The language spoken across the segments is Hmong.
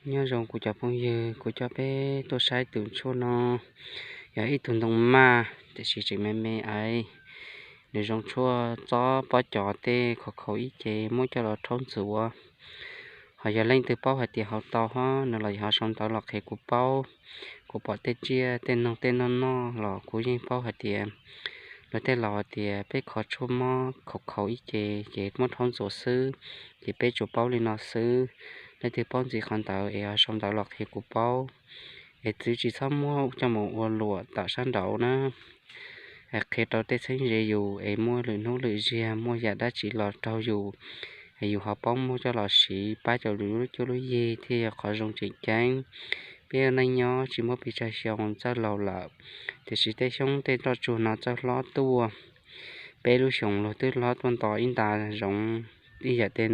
Nyob zoo kuv cov phooj ywg, kuv coj peb tuaj saib tus tshuaj no, yog ib tug ntoo maj tiam sis tseem me me aiv. Nws zoo tshuaj txob pob cos tej khov khaus ib ce muab coj los rhaub ntxuav. Ho yog leej twg paub hais tias haus tau ho nws los ho sau ntawv los qhia kuv paub. Kuv pom tej tsiaj tej noog tej noj noj los kuv yeej paub hais tias luag tej laus hais tias peb kho tshuaj mob khov khaus ib ce, ces muab rhaub ntxuav xwb, ces peb tsuas paub li no xwb. Leej twg paub ntxiv qhov ntawd es ho sau ntawv los qhia kuv paub, es txwv tsis txhob muab coj mus ua luam tawm sab nraud na. Qhia rau tej txheeb ze yus es muaj lwm hnub lwm ziag muaj yam dab tsi los raug yus, es yus ho paub muab coj los siv pab cov lub cuab lub yig thiaj yog qhov zoo tseem ceeb. Peb ua neej nyob tsis muaj pes tsawg xyoo txawj laus lawm, tiam sis tej xyoob tej nroj tsuag no txawj hlob tuaj. Peb lub xyoos luag twb hlob tuaj nto ib nta zoov ib yam tej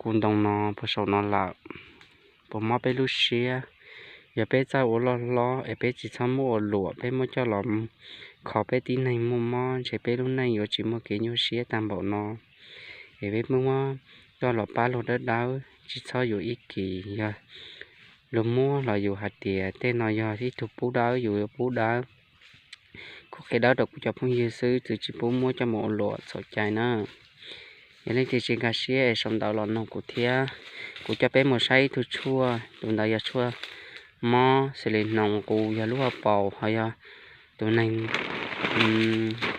kuv ntoo no puag saum no lawm, puas mob peb lub siab. Yog peb txawj ua loj hlob es peb tsis txhob muab ua luam, peb muab coj los kho peb tib neeg muaj mob ntshe peb lub neej yuav tsis muaj kev nyuaj siab tag npaum no. Es peb muab coj los pab luag dawb dawb, tsis txhob yuav ib kis. Yog luag muab los yus hais tias tej no yog ib tug pub dawb, yus yuav pub dawb. Kuv qhia dawb rau kuv cov phooj ywg xwb, txwv tsis pub muab coj mus ua luam txhaum cai na. Yog leej twg tsis nkag siab es sau ntawv los noog kuv thiab. Kuv coj peb mus saib ib tug tshuaj, tus ntawd yog tshuaj mob xws li hnoos qus, yog lub hauv paus, ho yog tus neeg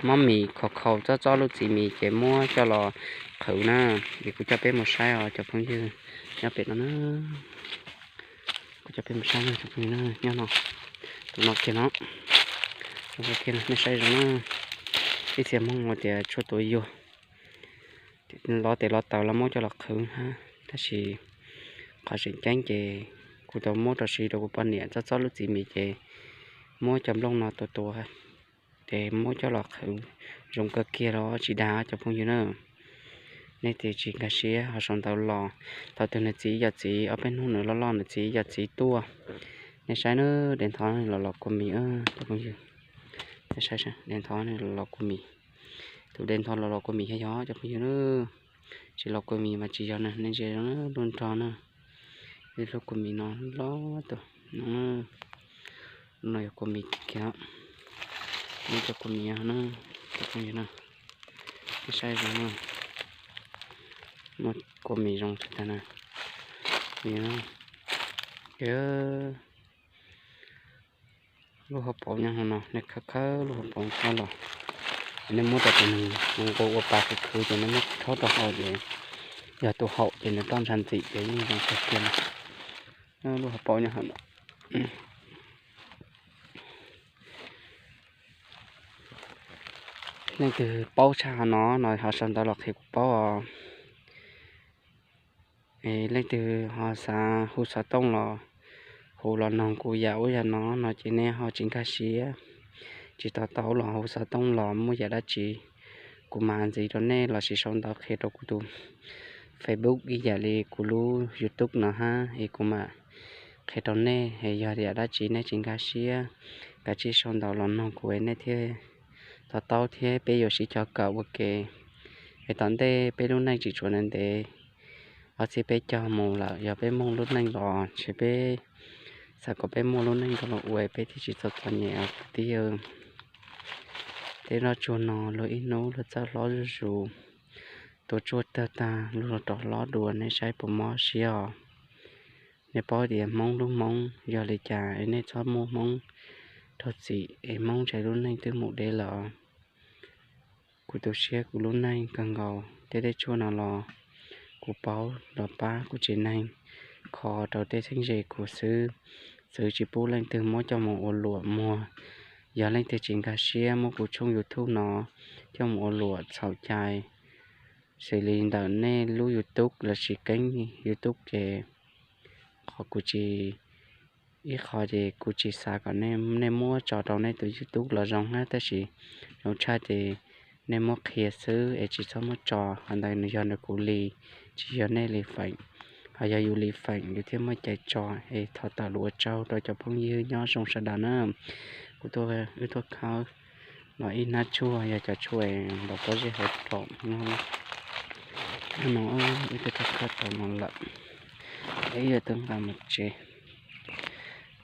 mob mis khov khaus txob txob lub txiv mis ces muab coj los qhwv na. Es kuv coj peb mus saib os cov phooj ywg, nyob pem no na. Kuv coj peb mus saib cov phooj ywg, nyob no, tus no kiag no, tus no kiag no nej saib zoo na. Ib txhia Hmoob hais tias tshuaj tuav yuag, lov tes lov taw los muab coj los qhwv hab, tab sis qhov tseem ceeb ces kuv tau muab rau siv rau kuv poj niam txob txob lub txiv mis ces muab cov nplooj no tua tua ces muab coj los qhwv, zoo kawg kiag los tsis dag cov phooj ywg na. Nej tes tsis nkag siab ho sau ntawv los. Thaum twg nws txiv ib yam txiv, ob peb hnub nws loj loj nws txiv ib yam txiv tuaj. Nej saib na, dev ntho los los kua mis cov phooj ywg. Nej saib, dev ntho los los kua mis. Tus dev ntho los los kua mis yog cov phooj ywg na. Tsis los kua mis mas tsis yog na, nej ntsia zoo na, lub nrog na. Ib lub kua mis no loj tuaj no. Lub no yog kua mis kiag, lub cov kua mis na, cov phooj ywg na. Nej saib zoo na, muaj kua mis zoo tag na. Lub hauv paus nyob hauv no, nej khawb khawb lub hauv paus no los, nej muab rau tus neeg nqus ua pa khwv khwv ces nej muab rhaub rau hauv ces yog tus haum ces nws roj ntsha ntxim ces yeej zoo kawg kiag na. Lub hauv paus nyob hauv no. Leej twg paub tshaj qhov no no ho sau ntawv los qhia kuv paub os. Es leej twg ho xav hu xov tooj los hu los noog kuv yam ub yam no no ces nej ho tsis nkag siab, tsis to taub los hu xov tooj los muaj yam dab tsi kuv mam ntxiv rau nej lossis sau ntawv qhia rau kuv tus Facebook ib yam li kuv lub YouTube no hab es kuv mam qhia rau nej. Es yog yam dab tsi nej tsis nkag siab, kav tsij sau ntawv los noog kuv es nej thiaj to taub thiab peb yuav sib cog kawm ua ke. Es tom ntej peb lub neej tseem tshuav ntev ntev, ob txhiab peb caug mus lawm, yog peb moog lub neej los ntshe peb xav kom peb muaj lub neej nrog luag ua peb thiaj tsis txom txom nyem os kwv tij. Tej nroj tsuag no luag ib hnub luag txawj hlob zuj zus, tua tsuag tag tag luag rov hlob dua, nej saib puas mob siab os. Nej paub tias Hmoob lub Hmoob yog li cas es nej txhob muab Hmoob raug txim es Hmoob ntshe lub neej twb mus deb lawm os. Kuv tu siab kuv lub neej kawg nkaus, tej dej tshuaj no los kuv paub los pab kuv tsev neeg kho rau tej txheeb ze kuv xwb, txwv tsis pub leej twg muab coj mus ua luam muag. Yog leej twg tsis nkag siab muab kuv tshooj YouTube no coj mus ua luam txhaum cai, xws li ntawm nej lub YouTube lossis keeb YouTube ces qhov kuv tsis, ib qho ces kuv tsis xav kom nej muab tso rau nej tus YouTube los zoo hab, tab sis zoo tshaj ces nej muab qhia xwb es tsis txhob muab tso. Qhov ntawd nws yog nws kuv li, tsis yog nej li feem. Ho yog yus li feem yus thiaj muaj cai tso. Es thov tawm lus ua tsaug rau cov phooj ywg, nyob zoo sawv daws na. Kuv tuaj, wb tuaj khawb los ib hnab tshuaj, yog cov tshuaj ntaus pob zeb hauv paus no, wb tuaj khawb tau no lawm. Peb yuav tau nqa mus tsev,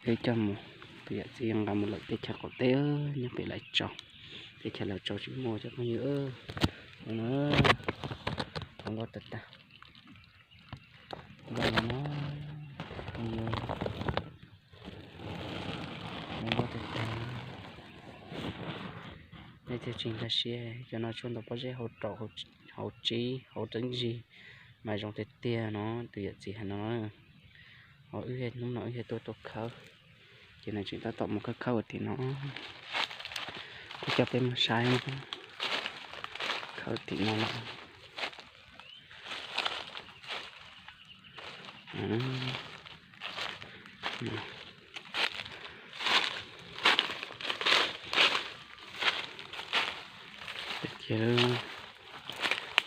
peb coj mus, tus yawm txiv yuav nqa mus lawm teb chaws qaum teb, nyob pem Lawv Tsaus, teb chaws Lawv Tsaus tsis muaj cov phooj ywg. No, zoo nkauj tag tag, zoo nkauj no, phooj ywg, zoo nkauj tag tag. Nej thiaj tsis nkag siab, cov no tshuaj ntau pob zeb hauv raum hauv tsib hauv teeb zig mas zoo tiag tiag no, tus yawm txiv hais no. Ho wb hnub no wb yog tuaj tuaj khawb, ces nws tseem tab tom mus khawb khawb tim no, kuv coj peb mus saib, khawb tim no lawm.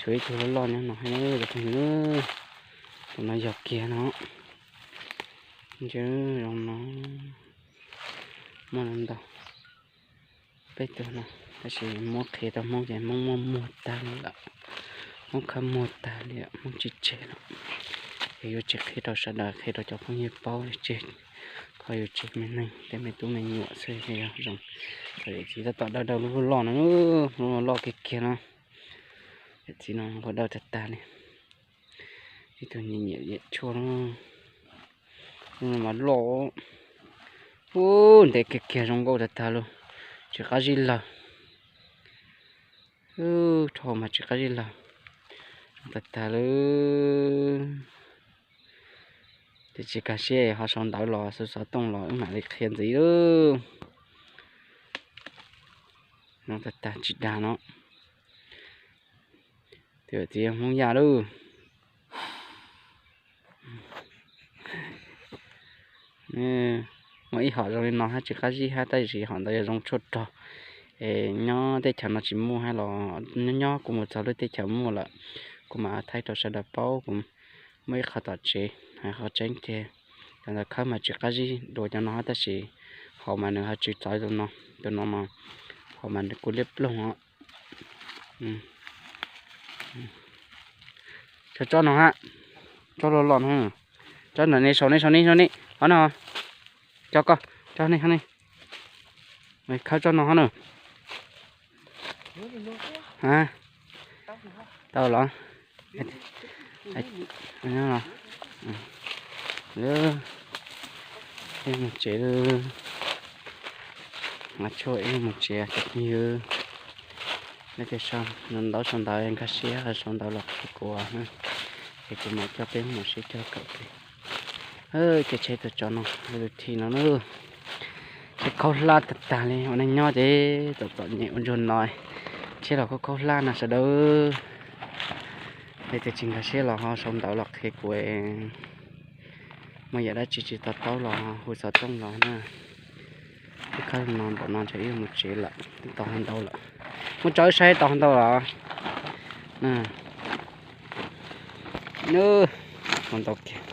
Tshuav ib tug loj loj nyob no, tus no yog kiag no. Ntshe zoo no muaj ntau peb tug no, tab sis muab qhia rau Hmoob ces Hmoob muaj muag tag li lawm, Hmoob khawb muag tag li lawm, Hmoob tsis tseg lawm. Es yuav tsis qhia rau sawv daws, qhia rau cov phooj ywg paub li tseg, qhov yuav tseg me neeg tej me tub me nyuam xwb thiaj yog zoo. Yawm txiv tab tom dawb dawb lub loj no, lub loj kiag kiag no. Yawm txiv no ua dawb tag tag li. Ib tug nyiam nyiam yawm tshuaj no, lub no mas loj, ub, ntev kiag kiag zoo nkauj tag tag li, tsis qab zib lawg. Dhau mas tsis qab zib lawg, zoo tag tag li. Ces tsis nkag siab ho sau ntawv los xov tooj los wb mam li qhia ntxiv lawm. Zoo tag tag tsis dag no. Tus yawm txiv yog Hmoob Yaj lawm. Muaj ib hom zoo li no hab tsis qab zib hab, tab sis hom ntawd yog zoo tshuaj rog. Es nyob teb chaws no tsis muaj hab los nyob nyob kuv mus txog lub teb chaws muaj lawm, kuv mam thaij rau sawv daws paub. Kuv muaj ib qho tom tsev, hais qhov tseeb tiag, cov ntawd khawb mas tsis qab zib dua cov no hab, tab sis hauv mas nws ho tsis txawv tus no. Tus no mas hauv mas nws kuj liab ploog os. Tsob tsob no hab, tsob loj loj no, tsob ntawm nej sau, nej sau, nej sau, nej, qhov no, coj koj, tsob nej, khawb tsob no hab na. Tau los? Ib mus tsev, mas tshuaj ib mus tsev cov phooj ywg. Leej twg sau ntawv sau ntawv nkag siab sau ntawv los qhia kuv, es kuv mam coj peb mus sib cog kawm kiag. Ces tsheb tuaj tso no, lub thi no na, tsheb khaub hlab tag tag li, ua neej nyob ces txom txom nyem ua ntsuag no, tsheb los khaub khaub hlab no sawv daws. Leej twg tsis nkag siab los ho sau ntawv los qhia kuv, muaj yam dab tsi tsis to taub los hu xov tooj los na. Wb khawb no npaum no ntshe wb mus tsev lawm, twb tau ho ntau lawm. Muab tso wb saib tau ho ntau los. Tau ntau kiag.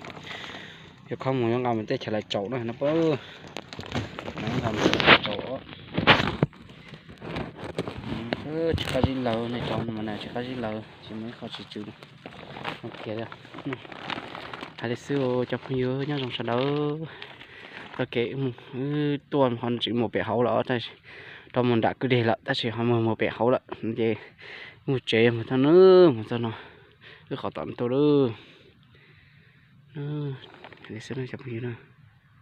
Yog khob mus yuav nqa mus teb chaws Lawv Tsaus na no, nqa mus teb chaws Lawv Tsaus. Tsis qab zib lawg, nej cov no mas tsis qab zib lawg, tsis muaj ib qho tsis tsw. Hais li xwb cov phooj ywg nyob zoo sawv daws. Txoj kev wb tuaj ho tsis mus pem hauv lawm, rau mus nram kwj deg lawm tab sis ho mus mus pem hauv lawm ces mus tsev mus txog no, mus txog no, wb qhov tom tuaj lawm. Hais li xwb cov phooj ywg na.